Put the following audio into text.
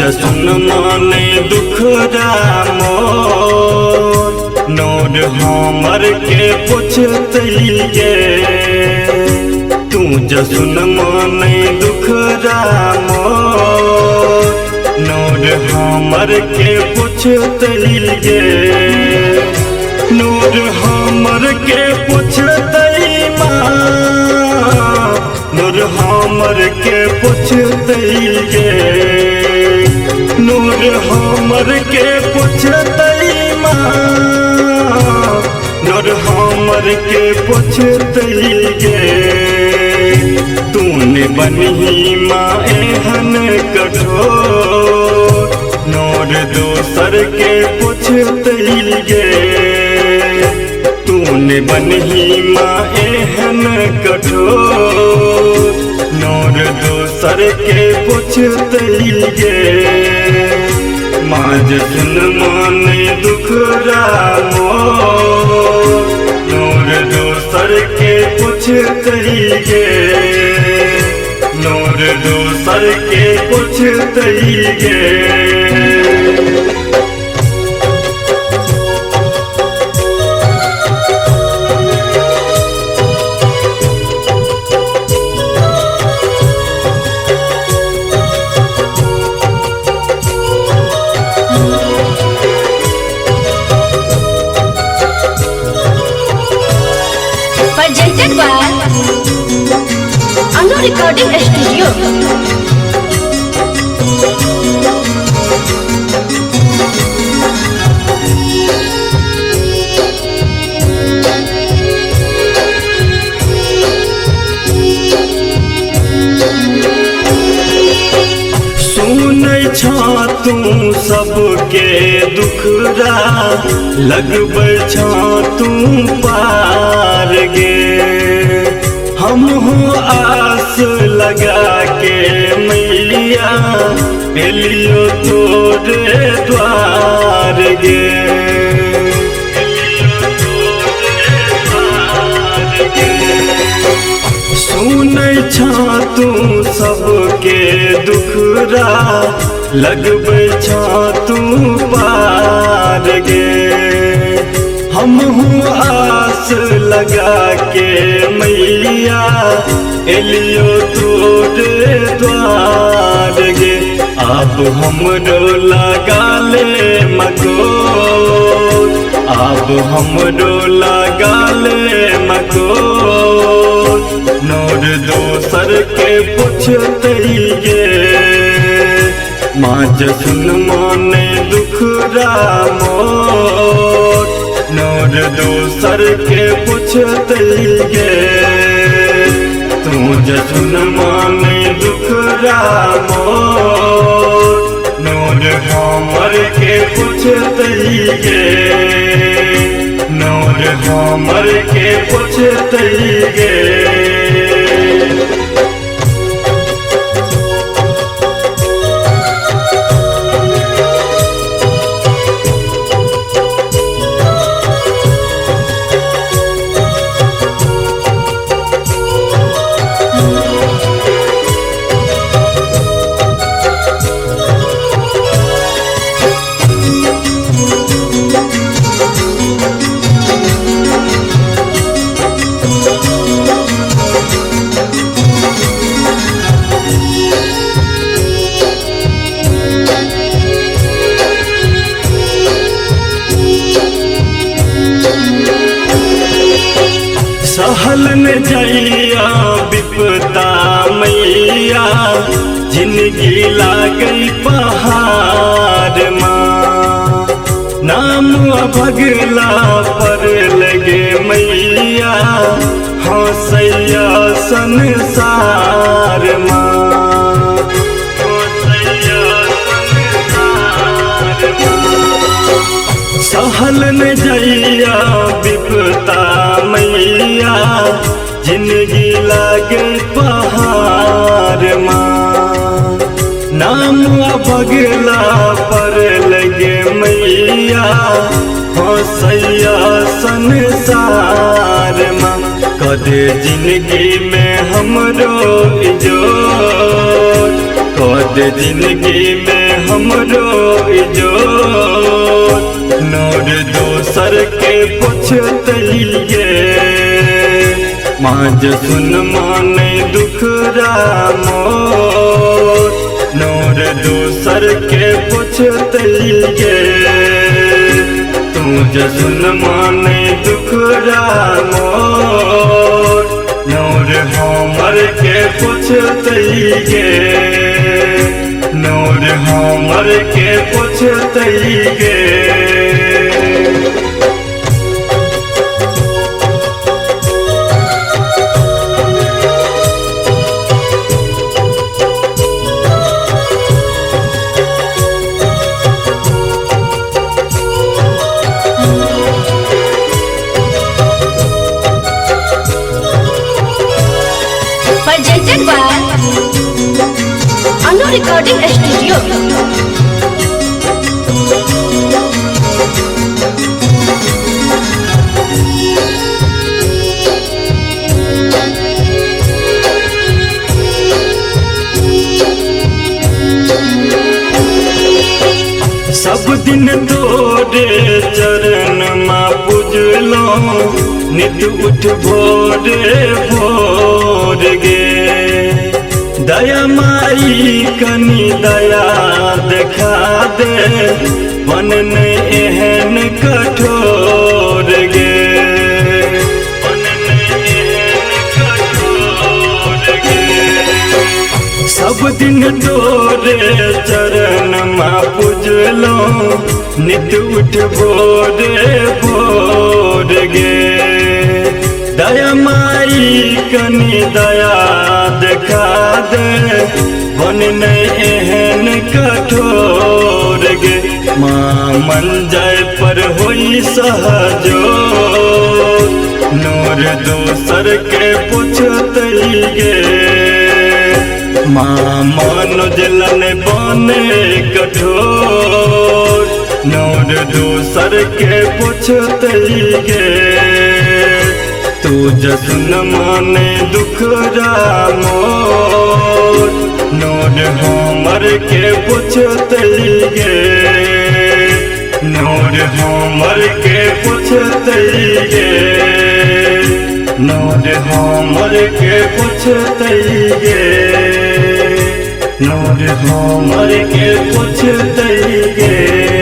जसुन माने दुख मोर, नोर हमर के पुछतै गे। तू जसुन माने दुख मोर, नोर हमर के पुछतै गे। नोर हमर के पुछतै माँ, नोर हमर के पुछतै गे। नूर हमर के पुछतै माँ, नूर हमर के पुछतै गे। तूने बनही माँ एहन कठोर, नूर दोसर के पुछतै गे। तूने बनही माँ एहन कठोर, नूर दोसर के पुछतै गे। माँ जसुन माने दुख मोर, नूर दोसर के पुछतै गे। नूर दोसर के पुछतै गे। Presented by Anu Recording Studio. सुनै छ तू सबके दुखरा, लगबै छ तू पार गे। हमहूँ आस लगा के मैया एलियो तोरे द्वार गे। सुनै छ तू सबके दुखरा, लगबै छ तू पार गे। हमहूँ आस लगा के मैया एलियो तोरे द्वार गे। अब हमरो लगा ले मकोर, अब हमरो लगा ले मकोर। नोर दोसर के पुछतै गे। माँ जसुन माने दुख मोर, नोर दोसर के पुछतै गे। तू जसुन माने दुख मोर, नोर हमर के पुछतै गे। नोर हमर के पुछतै गे। सहल न जइया विपदा मैया, जिंदगी लागई पहाड़ माँ। नाम अभगला पर लगे मैया, हंसैया संसार माँ। सहल न जइया विपदा मैया, जिंदगी लागे पहाड़ माँ। नाम अभगला पर लगे मैया, हंसैया संसार माँ। कदे जिंदगी में हमरो इजोर, कदे जिंदगी में हमरो इजोत, नोर दोसर के पोछतै गे। माँ जसुन माने दुख मोर, नोर दोसर के पोछतै गे। तू जसुन माने दुख मोर, नोर हमर के पोछतै गे। नोर हमर के पोछतै गे। Presented by Anu Recording Studio. सब दिन तोरे चरण मा पूजलो, नित उठ भोरे भोर गे। दया माई कनी दया देखा दे, मन ने एहन कठोर गे। मन ने एहन कठोर गे। सब दिन तोरे चरण मा पूजलो, नित उठ भोरे भोर गे। दया माई कनी दया देखा दे, मन ने एहन कठोर गे। माँ मन जाय पर होई सहजो, नोर दोसर के पोछतै गे। माँ मनोज लन बने कठोर, नोर दोसर के पोछतै गे। तू जसुन माने दुख मोर, नोर हमर के पोछतै गे। नोर हमर के पोछतै गे। नोर हमर के पोछतै गे। नोर हमर के पोछतै गे।